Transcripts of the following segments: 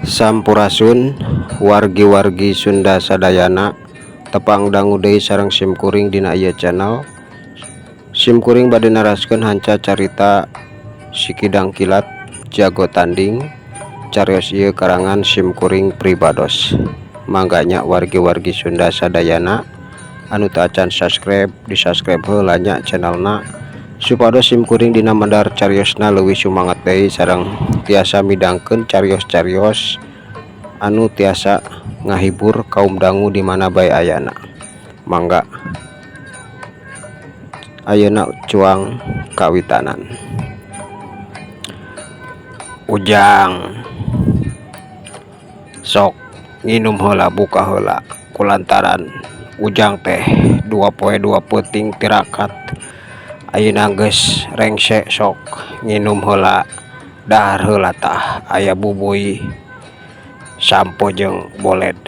Sampurasun wargi-wargi Sunda sadayana, tepang dangu deui sareng simkuring dina ieu channel. Simkuring bade naraskeun hanca carita Si Kidang Kilat Jago Tanding. Carios ieu karangan simkuring pribados. Mangga nya, wargi-wargi Sunda sadayana anu teu acan subscribe, di subscribe heula nya channelna, supados simkuring dina medar cariosna leuwih sumangat deui sareng tiasa midangkeun carios-carios anu tiasa ngahibur kaum dangu di mana bae ayana. Mangga ayeuna cuang kawitanan. Ujang, sok nginum heula, buka heula, kulantaran Ujang teh 2 poe 2 peuting tirakat, ayeuna geus rengse. Sok nginum heula, dahar heula. Tah, aya bubuy, sampo jeung boled.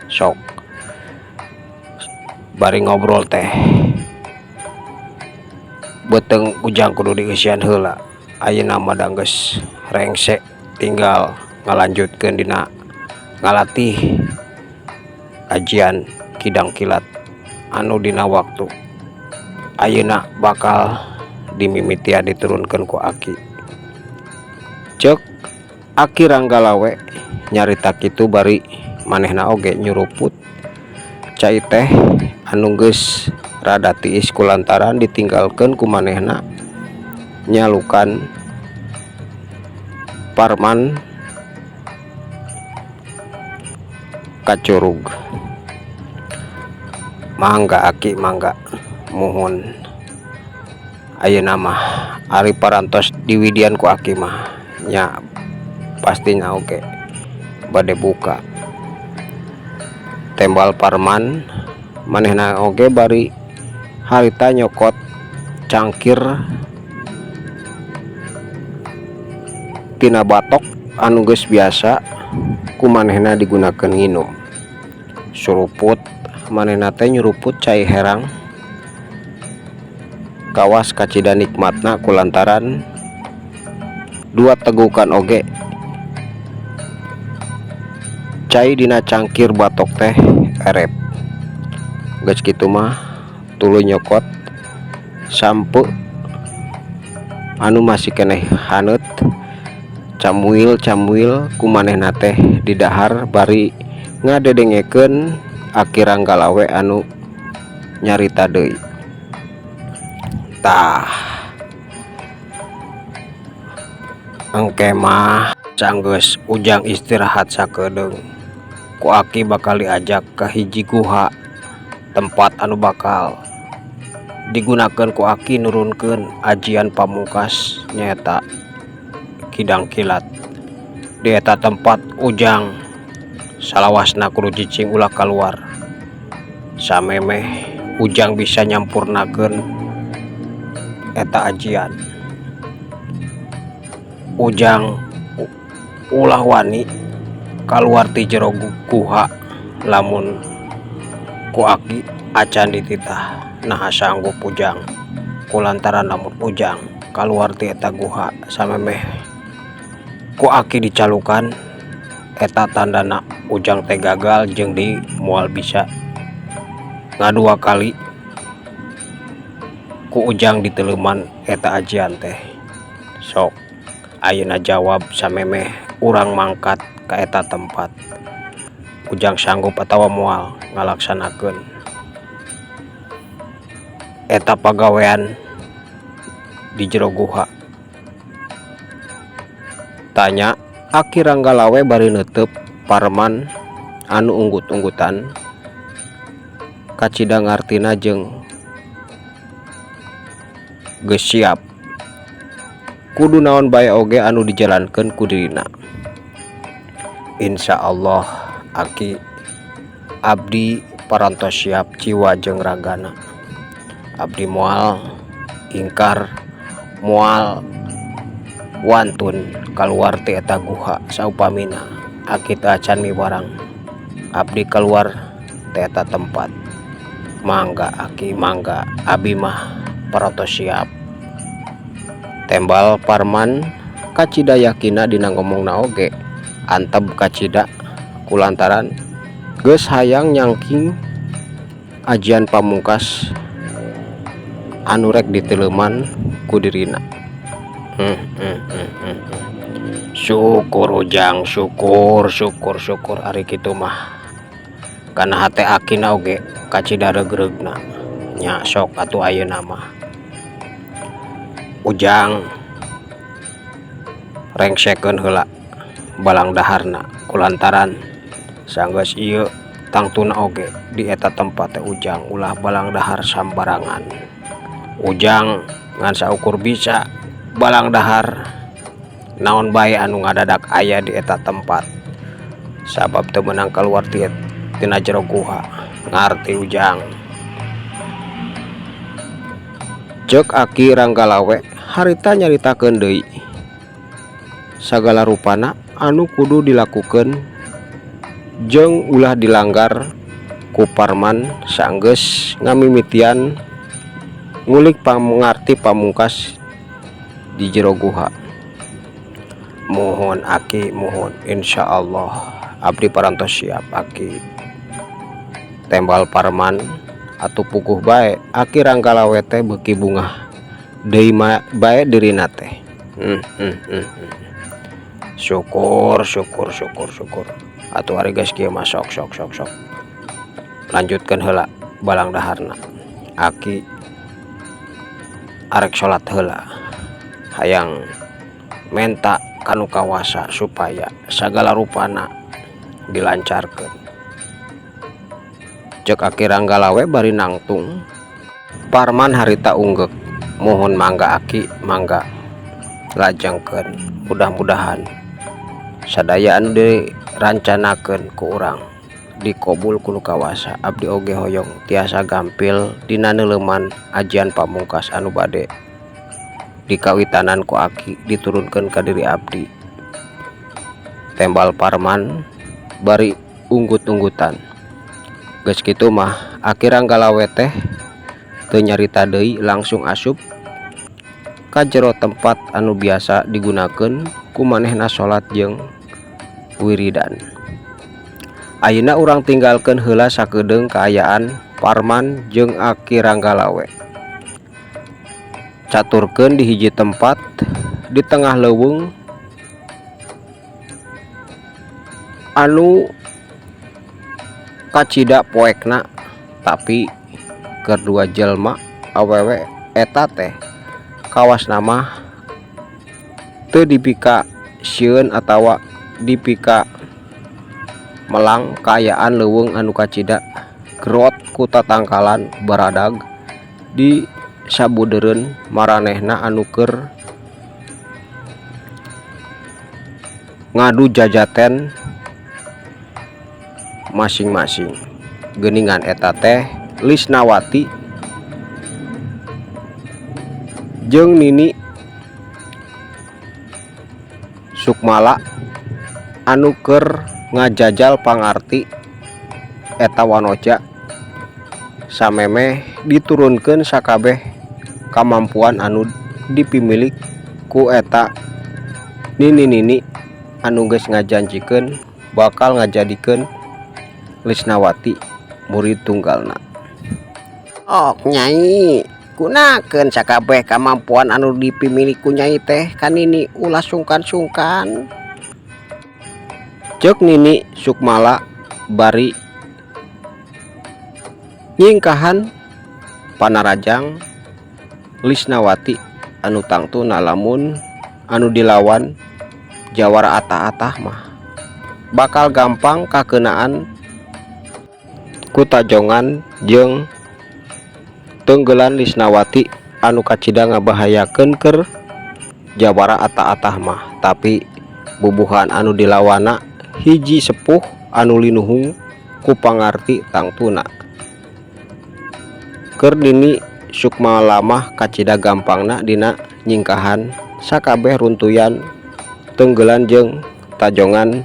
Sok bari ngobrol teh beuteung Ujang kudu dieusian heula. Ayeuna mah da geus rengse, tinggal ngalanjutkeun dina ngalatih ajian Kidang Kilat anu dina waktu ayeuna bakal dimimitian diturunkeun ku Aki. Cek Aki Ranggalawe nyarita kitu bari manehna oge nyuruput cai teh anu geus rada tiis kulantaran ditinggalkeun ku manehna nyalukan Parman ka curug. Mangga, Aki, mangga, muhun. Ayeuna mah ari parantos diwidian ku Aki mah nya pastinya oge bade buka, tembal Parman. Manehna oge bari harita nyokot cangkir tina batok anu geus biasa ku manehna digunakeun nginum. Suruput manehna teh nyuruput cai herang, kawas kacida nikmatna kulantaran dua tegukan oge cai dina cangkir batok teh erep. Geus kitu mah tuluy nyokot sampe anu masih keneh haneut, camuil camuil ku manehna teh didahar bari ngadedengekeun Aki Ranggalawe anu nyarita deui. Tah, engke mah sanggeus Ujang istirahat sakedeung, ku Aki bakal diajak ka hiji guha, tempat anu bakal digunakeun ku Aki nurunkeun ajian pamungkas, nyaeta Kidang Kilat. Di eta tempat Ujang salawasna kudu cicing, ulah kaluar samemeh Ujang bisa nyampurnakeun eta ajian. Ujang ulah wani kaluar ti jero guha lamun ku Aki acan dititah. Naha sanggup Ujang? Kulantaran lamun Ujang kaluar ti eta guha samemeh ku Aki dicalukan, eta tandana Ujang teh gagal jeung di moal bisa ngadua kali ku Ujang diteleuman eta ajian teh. Sok ayeuna jawab, samemeh urang mangkat ka eta tempat, Ujang sanggup atawa moal ngalaksanakeun eta pagawean di jero guha? Tanya Aki Ranggalawe bari neuteup Parman anu unggut-unggutan, kacida ngartina jeung geus siap kudu naon bae oge anu dijalankeun ku dirina. Insya Allah, Aki, abdi parantos siap jiwa jeung ragana. Abdi moal ingkar, moal wantun kaluar ti eta guha saupamina Aki teu acan miwarang abdi kaluar ti eta tempat. Mangga, Aki, mangga, abi mah parantos siap, tembal Parman kacida yakina dina ngomongna oge. Anteb kacida kulantaran geus hayang nyangking ajian pamungkas anu rek diteleuman ku dirina. Syukur, Ujang, syukur, syukur, syukur. Ari kitu mah kana hate akina oge kacida reugreugna nya. Sok atuh, ayeuna mah Ujang rengsekeun heula balang daharna, kulantaran sanggeus ieu tangtuna oge di eta tempat teh Ujang ulah balang dahar sambarangan. Ujang ngan saukur bisa balang dahar naon bae anu ngadadak aya di eta tempat, sabab teu meunang kaluar tina jero guha. Ngarti, Ujang? Ceuk Aki Ranggalawe harita nyaritakeun deui sagala rupana anu kudu dilakukeun jeung ulah dilanggar ku Parman sanggeus ngamimitian ngulik pangarti pamungkas di jero guha. Muhun, Aki, muhun. Insyaallah abdi parantos siap, Aki, tembal Parman. Atuh puguh bae Aki Ranggalawe teh beuki bungah deui bae dirina teh. Syukur, syukur, syukur, syukur atuh. Ari geus kieu mah, sok, sok, sok, sok, lanjutkeun heula balang daharna. Aki arek salat heula, hayang menta ka nu kawasa supaya sagala rupana dilancarkeun, ceuk Aki Ranggalawe bari nangtung. Parman harita unggek. Muhun, mangga, Aki, mangga lajengkeun. Mudah-mudahan sadaya anu dirancanakeun ku urang dikobul ku nu kawasa. Abdi oge hoyong tiasa gampil dina neuleuman ajian pamungkas anu bade dikawitanan ku Aki diturunkeun ka diri abdi, tembal Parman bari unggut-unggutan. Geus kitu mah Aki Ranggalawe teh teu nyarita deui, langsung asup ka jero tempat anu biasa digunakeun ku manehna salat jeung wiridan. Ayeuna urang tinggalkeun heula sakedeung kaayaan Parman jeung Aki Ranggalawe, caturkeun di hiji tempat di tengah leuweung anu kacida poekna. Tapi keur dua jelema awewe eta teh kawasna mah teu dipika sieun atawa dipika melang kaayaan leuweung anu kacida gerot ku tatangkalan baradag di sabudeureun maranehna anu keur ngadu jajaten masing-masing. Geuningan eta teh Lisnawati jeung Nini Sukmala anu keur ngajajal pangarti eta wanoja samemeh diturunkeun sakabeh kamampuan anu dipimilik ku eta nini-nini anu geus ngajanjikeun bakal ngajadikeun Lisnawati murid tunggalna. Ok, Nyai, gunakeun sakabeh kamampuan anu dipimilik ku Nyai teh ka Nini, ulah sungkan-sungkan, ceuk Nini Sukmala bari nyingkahan panarajang Lisnawati anu tangtuna lamun anu dilawan jawara atah-atah mah bakal gampang kakeunaan ku tajongan jeung teunggelan Lisnawati anu kacida ngabahayakeun keur jawara atah-atah mah. Tapi bubuhan anu dilawanna hiji sepuh anu linuhung ku pangarti, tangtuna keur Nini Sukmala mah kacida gampangna dina nyingkahan sakabeh runtuyan teunggelan jeung tajongan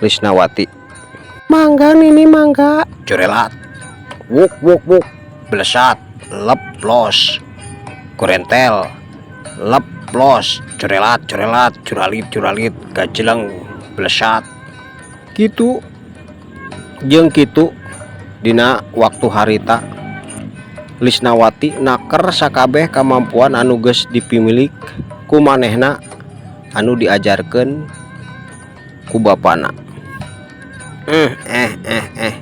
Lisnawati. Mangga, Nini, mangga. Curelat, wuk wuk wuk, blesat, leplos, kurentel, leplos, curelat curelat, curalit curalit, gajeleng. Blesat kitu jeung kitu dina waktu harita Lisnawati naker sakabeh kamampuan anu geus dipimilik ku manehna anu diajarkeun ku bapana. Eh eh eh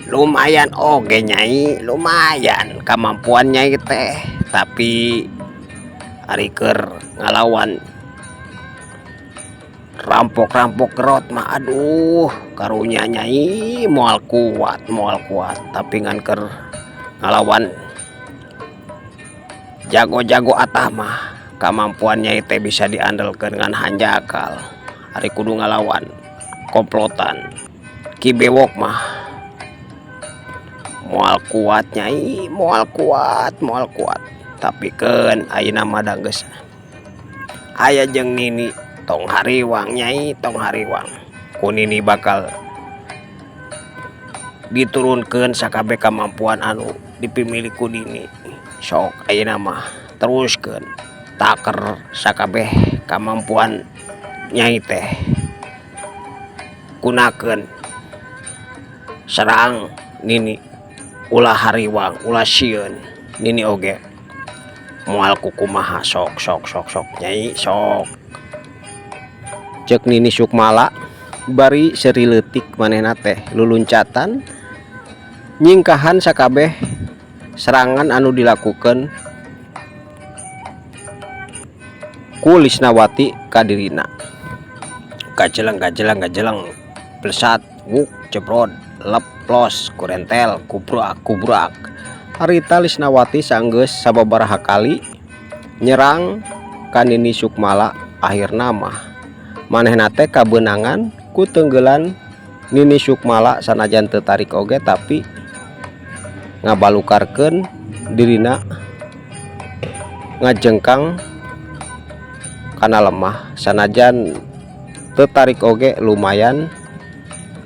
lumayan oge, Nyai, lumayan kamampuan Nyai teh, tapi ari keur ngalawan rampok-rampok gerot mah, aduh, karunya Nyai, moal kuat, moal kuat. Tapi ngan keur ngalawan jago-jago atah mah kamampuan Nyai teh bisa diandalkan dengan hanjakal. Ari kudu ngalawan komplotan Ki Bewok mah moal kuat, Nyai, moal kuat, moal kuat. Tapi keun ayeuna mah da geus aya jeung Nini, tong hariwang, Nyai, tong hariwang. Ku Nini bakal diturunkeun sakabeh kamampuan anu dipimilik ku Nini. Sok ayeuna mah teruskeun taker sakabeh kamampuan Nyai teh, gunakeun, serang Nini, ulah hariwang, ulah sieun. Nini oge moal kukumaha. Sok, sok, sok, sok, Nyai, sok, cek Nini Sukmala bari seuri leutik. Manehna teh luluncatan nyingkahan sakabeh serangan anu dilakukan ku Lisnawati ka dirina. Gajeleng, gajeleng, gajeleng, blesat, wuk, jebrod, leplos, kurentel, kubrak, kubrak. Harita Lisnawati sanggeus sababaraha kali nyerang ka Nini Sukmala, akhirna mah manehna teh kabeunangan ku tenggelan Nini Sukmala. Sanajan teu tarik oge, tapi ngabalukarkeun dirina ngajengkang kana lemah. Sanajan teu tarik oge, lumayan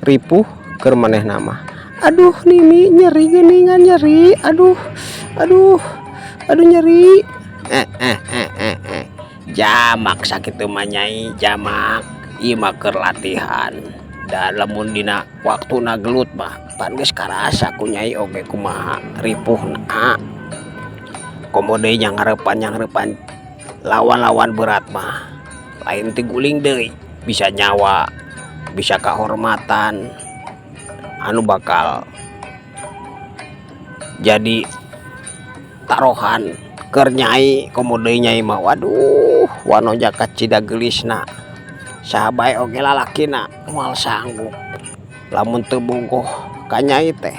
ripuh keur manehna mah. Aduh, Nini, nyeri geuningan, nyeri, aduh, aduh, aduh, nyeri. Eh eh eh eh eh, jamak sakitu mah, Nyai, jamak. Ieu mah keur latihan da lamun dina waktuna gelut mah pan geus karasa ku Nyai oge kumaha ripuhna. Komo deui nyanghareupan lawan-lawan berat mah lain ti guling deui, bisa nyawa, bisa kahormatan anu bakal jadi tarohan keur Nyai. Komo deui Nyai mah, waduh, wanoja kacida geulisna, saha bae oge lalakina moal sanggup lamun teu bogoh ka Nyai teh.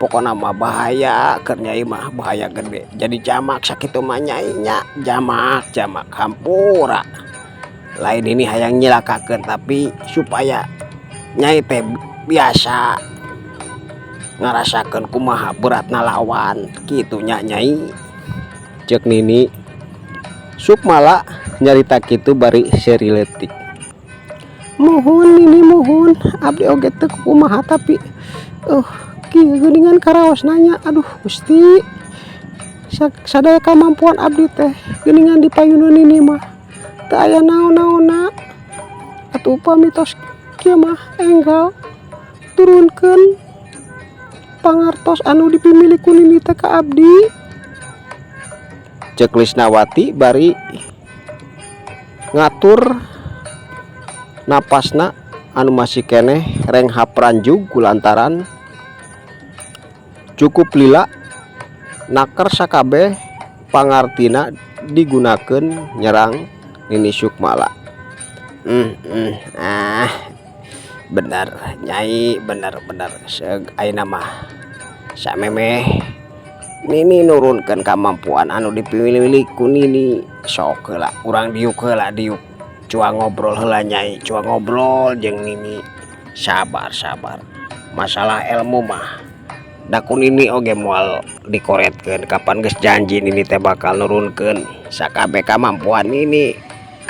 Pokona mah bahaya keur Nyai mah, bahaya gede. Jadi jamak sakitu mah, Nyai nya, jamak, jamak. Hampura, lain ini hayang nyilakakeun, tapi supaya Nyai teh biasa ngarasakeun kumaha beratna lawan kitu nya, Nyai, cek Nini Sukmala nyarita kitu bari seuri leutik. Muhun, Nini, muhun. Abdi oge teu kumaha, tapi kieu geuningan karaosna nya. Aduh Gusti, sadaya kamampuan abdi teh geuningan di payuneun Nini mah teu aya naon-naonna. Atuh upami tos kieu mah enggal turunkeun pangartos anu dipimilik ku Nini teh ka abdi, cek Lisnawati bari ngatur napasna anu masih keneh renghap ranjug kulantaran cukup lila naker sakabeh pangartina digunakeun nyerang Nini Sukmala. Ah, bener, Nyai, bener, bener. Seug ayeuna mah samemeh Nini nurunkeun kamampuan anu dipimilik ku Nini. Sok heula urang diuk heula, diuk, cuang ngobrol heula, Nyai, cuang ngobrol jeung Nini. Sabar, sabar. Masalah ilmu mah da ku Nini oge moal dikoretkeun. Kapan geus janji Nini teh bakal nurunkeun sakabeh kamampuan Nini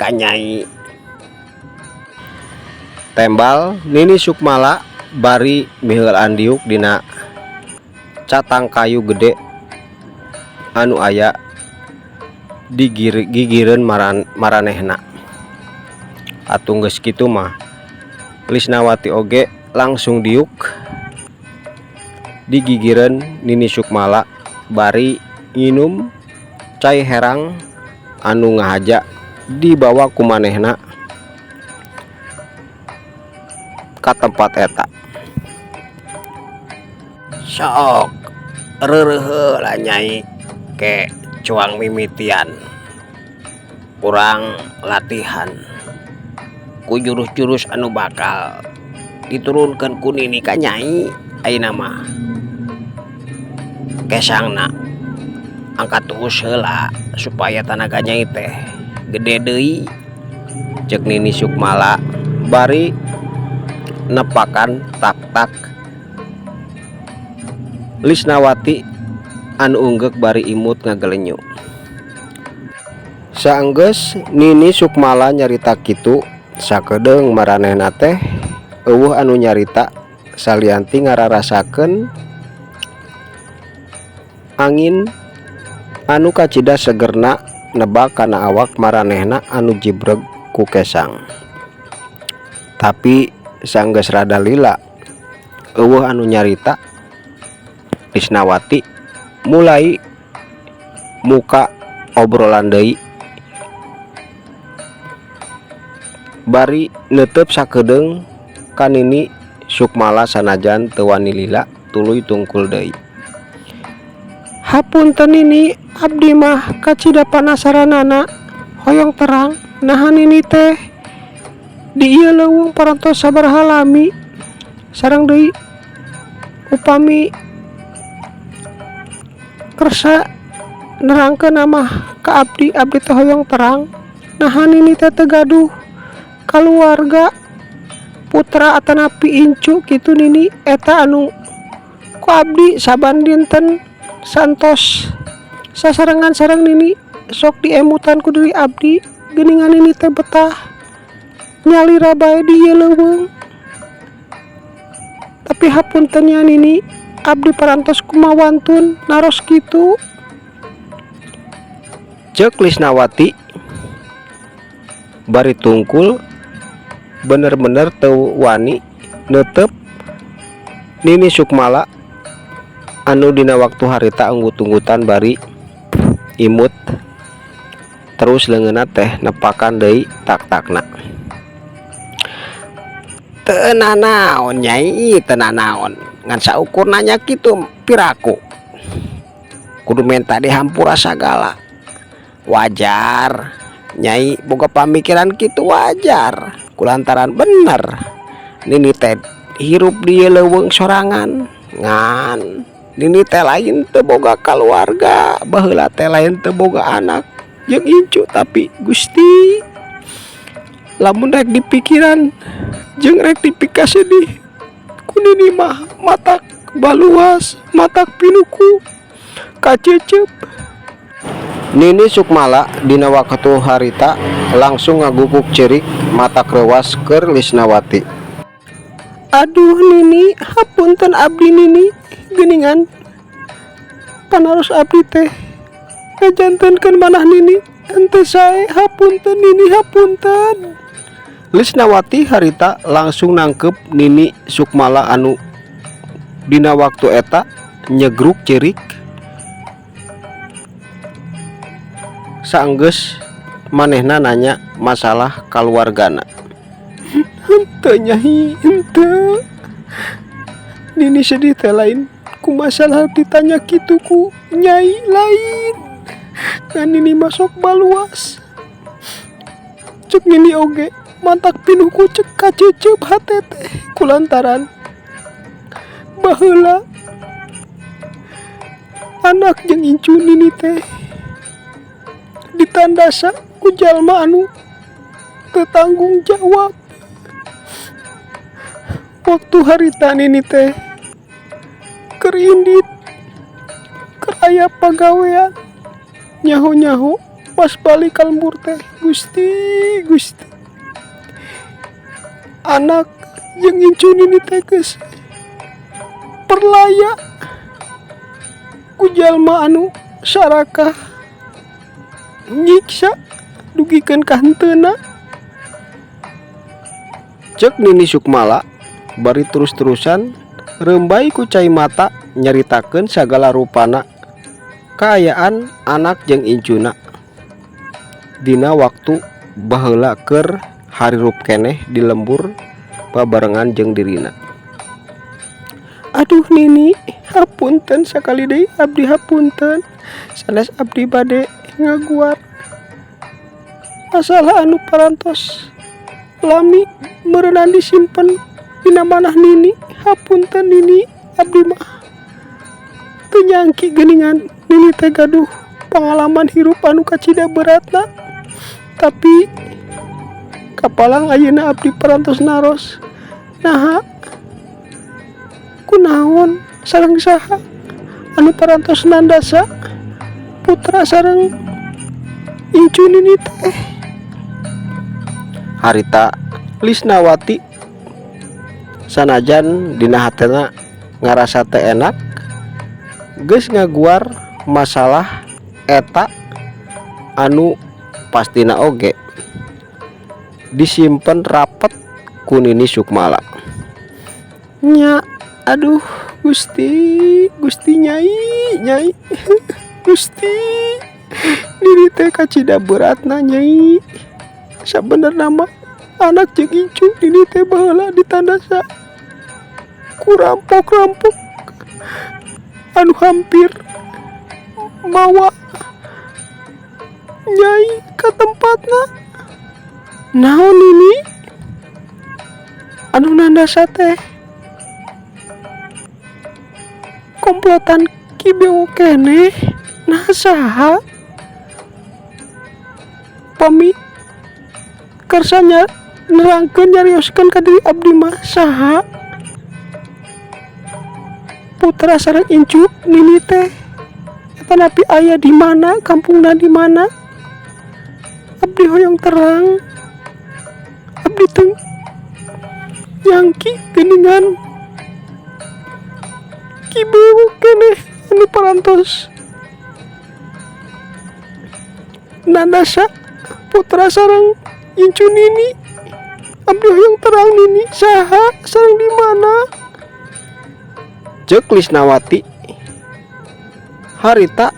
ka Nyai, tembal Nini Sukmala bari miheulaan diuk dina catang kayu gede anu aya di gigireun maranehna. Atuh geus kitu mah. Lisnawati oge langsung diuk digigireun Nini Sukmala bari nginum cai herang anu ngahaja dibawa ku manehna ka tempat eta. Sok reureuh heula Nyai, ke cuang mimitian urang latihan ku jurus-jurus anu bakal diturunkeun ku Nini ka Nyai. Ayeuna mah kesangna angkat tuus heula supaya tanaga Nyai teh gede deui, cek Nini Sukmala bari nepakan tak-tak Lisnawati anu unggeuk bari imut ngagelenyu. Saenggeus Nini Sukmala nyarita kitu, sakedeung maranehna teh euweuh anu nyarita salianti ngararasakeun angin anu kacida segerna nebak kana awak maranehna anu jibreg ku kesang. Tapi saenggeus rada lila euweuh anu nyarita, Lisnawati mulai muka obrolan deui bari neuteup sakedeung ka Nini Sukmala sanajan teu wani lila tuluy tungkul deui. Hapunten Nini, abdi mah kacida panasaranana hoyong terang naha Nini teh di ieu leuweung parantos sabaraha lami, sareng deui upami kersa nerangkeun mah ka abdi, abdi teh hoyong terang naha Nini teh teu gaduh kaluarga putra atanapi incu kitu Nini. Eta anu ku abdi saban dinten santos sasarengan sareng Nini sok diemutan ku diri abdi, geuningan Nini teh betah nyalira bae di ieu leuweung. Tapi hapunten nya Nini, abdi parantos kumawantun naros kitu, cek Lisnawati bari tungkul bener-bener teu wani neuteup Nini Sukmala anu dina waktu harita unggut-unggutan bari imut terus leungeunna teh nepakan deui tak-takna. Teu nanaon Nyai, teu nanaon, ngan saukur nanya kitu piraku kudu menta dihampura sagala. Wajar Nyai boga pamikiran kitu, wajar kulantaran bener Nini teh hirup di leuweung sorangan, ngan Nini teh lain teu boga kaluarga, baheula teh lain teu boga anak jeung incu. Tapi Gusti, lamun rek dipikiran jeung rek dipikasedih ku Nini mah matak baluas, matak pinuku kacecep. Nini Sukmala dina waktu harita langsung ngaguguk ceurik matak reuwas keur Lisnawati. Aduh Nini, hapunten abdi Nini, geuningan panaros abdi teh ngajantenkeun manah Nini henteu sae. Hapunten Nini, hapunten. Lisnawati harita langsung nangkep Nini Sukmala anu dina waktu eta nyegruk ceurik saenggeus manehna nanya masalah kaluargana. Henteu Nyai, henteu. Nini sedih teh lain ku masalah ditanya kitu ku Nyai, lain. Ngan Nini mah sok baluas. Cek Nini oge mantak pinuh ku cek kacecep hate teh kulantaran baheula anak jeung incu Nini teh ditandasa ku jalma anu teu tanggung jawab. Waktu harita Nini teh keur indit, keur aya pagawean, nyaho-nyaho pas balik ka lembur teh, Gusti Gusti, anak jeung incu Nini teh geus perlaya ku jalma anu sarakah nyiksa dugikeun ka henteuna. Cek Nini Sukmala bari terus-terusan rembay ku cai mata nyaritakeun sagala rupana kaayaan anak jeung incuna dina waktu baheula keur harirup keneh di lembur babarengan jeung dirina. Aduh Nini, hapunten sakali deui, abdi hapunten sanes abdi bade ngaguar masalah anu parantos lami meureunan disimpen dina manah Nini. Hapunten Nini, abdi mah teu nyangki geuningan Nini teh gaduh pangalaman hirup anu kacida beratna, tapi kapalang ayeuna abdi parantos naros, naha, kunaon sareng saha anu parantos nandasa putra sareng incu Nini teh? Harita Lisnawati sanajan dina hatena ngarasa teu enak geus ngaguar masalah eta anu pastina oge disimpen rapet ku Nini Sukmala nya. Aduh Gusti, Gusti, Nyai, Nyai, Gusti, Nini teh kacida beratna, Nyai. Sabenerna mah anak jeung incu Nini teh baheula ditandasa ku rampok-rampok anu hampir mawa Nyai ka tempatna. Naon Nini, anu nandasa teh komplotan Ki Bewok keneh? Nah, saha pami kersa nerangkeun, nyarioskeun ka diri abdi mah, saha putra sareng incu Nini teh? Atanapi aya di mana, kampungna di mana? Abdi hoyong terang. Abdi teu nyangki geuningan Ki Bewok keneh anu parantos nandasa putra sareng incu Nini. Abdi hoyong terang, Nini, saha sareng di mana? Cek Lisnawati harita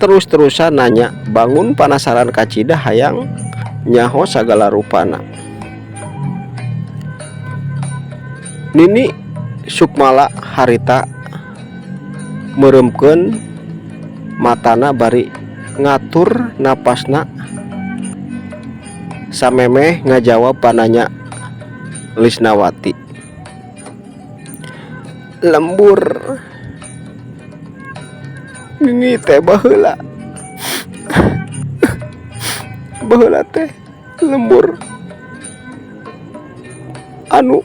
terus-terusan nanya, bangun panasaran kacida hayang nyaho sagala rupana. Nini Sukmala harita meureumkeun matana bari ngatur napasna samemeh ngajawab pananya Lisnawati. Lembur Nini teh baheula, baheula teh lembur anu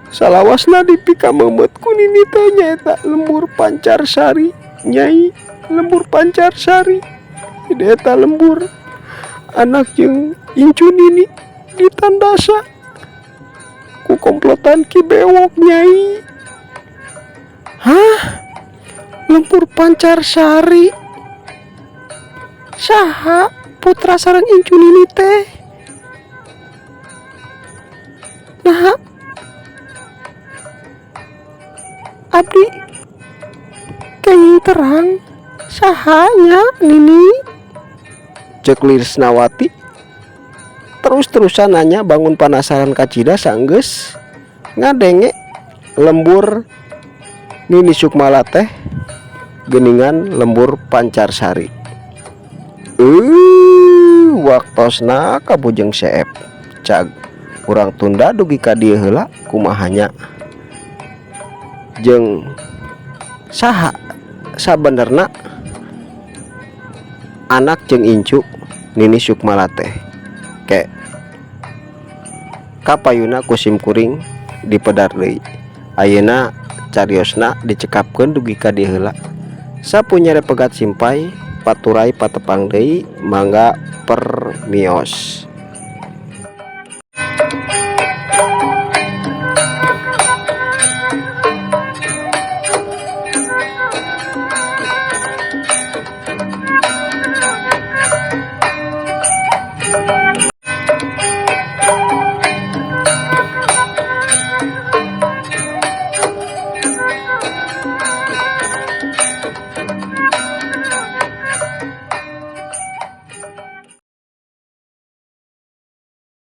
salawasna dipikameumeut ku Nini teh nyaeta lembur Pancarsari, Nyai. Lembur Pancarsari eta lembur anak jeung incu Nini ditandasa ku komplotan Ki Bewok, Nyai. Hah, lembur Pancarsari? Saha putra sareng incu Nini teh? Nah, abdi kenging terang, saha nya, Nini? Cek Lisnawati terus-terusan nanya, bangun panasaran kacida sanggeus ngadenge lembur Nini Sukmala teh geuningan lembur Pancarsari. Waktosna kabujeng seep, cag urang tunda dugi ka dieu heula. Kumaha nya, jeung saha sabenerna anak jeung incu Nini Sukmala teh? Ke kapayuna ku sim kuring dipedar deui. Ayeuna cariosna dicekapkeun dugi ka dieu heula. Sapunyere pegat simpay paturay patepang deui, mangga permios.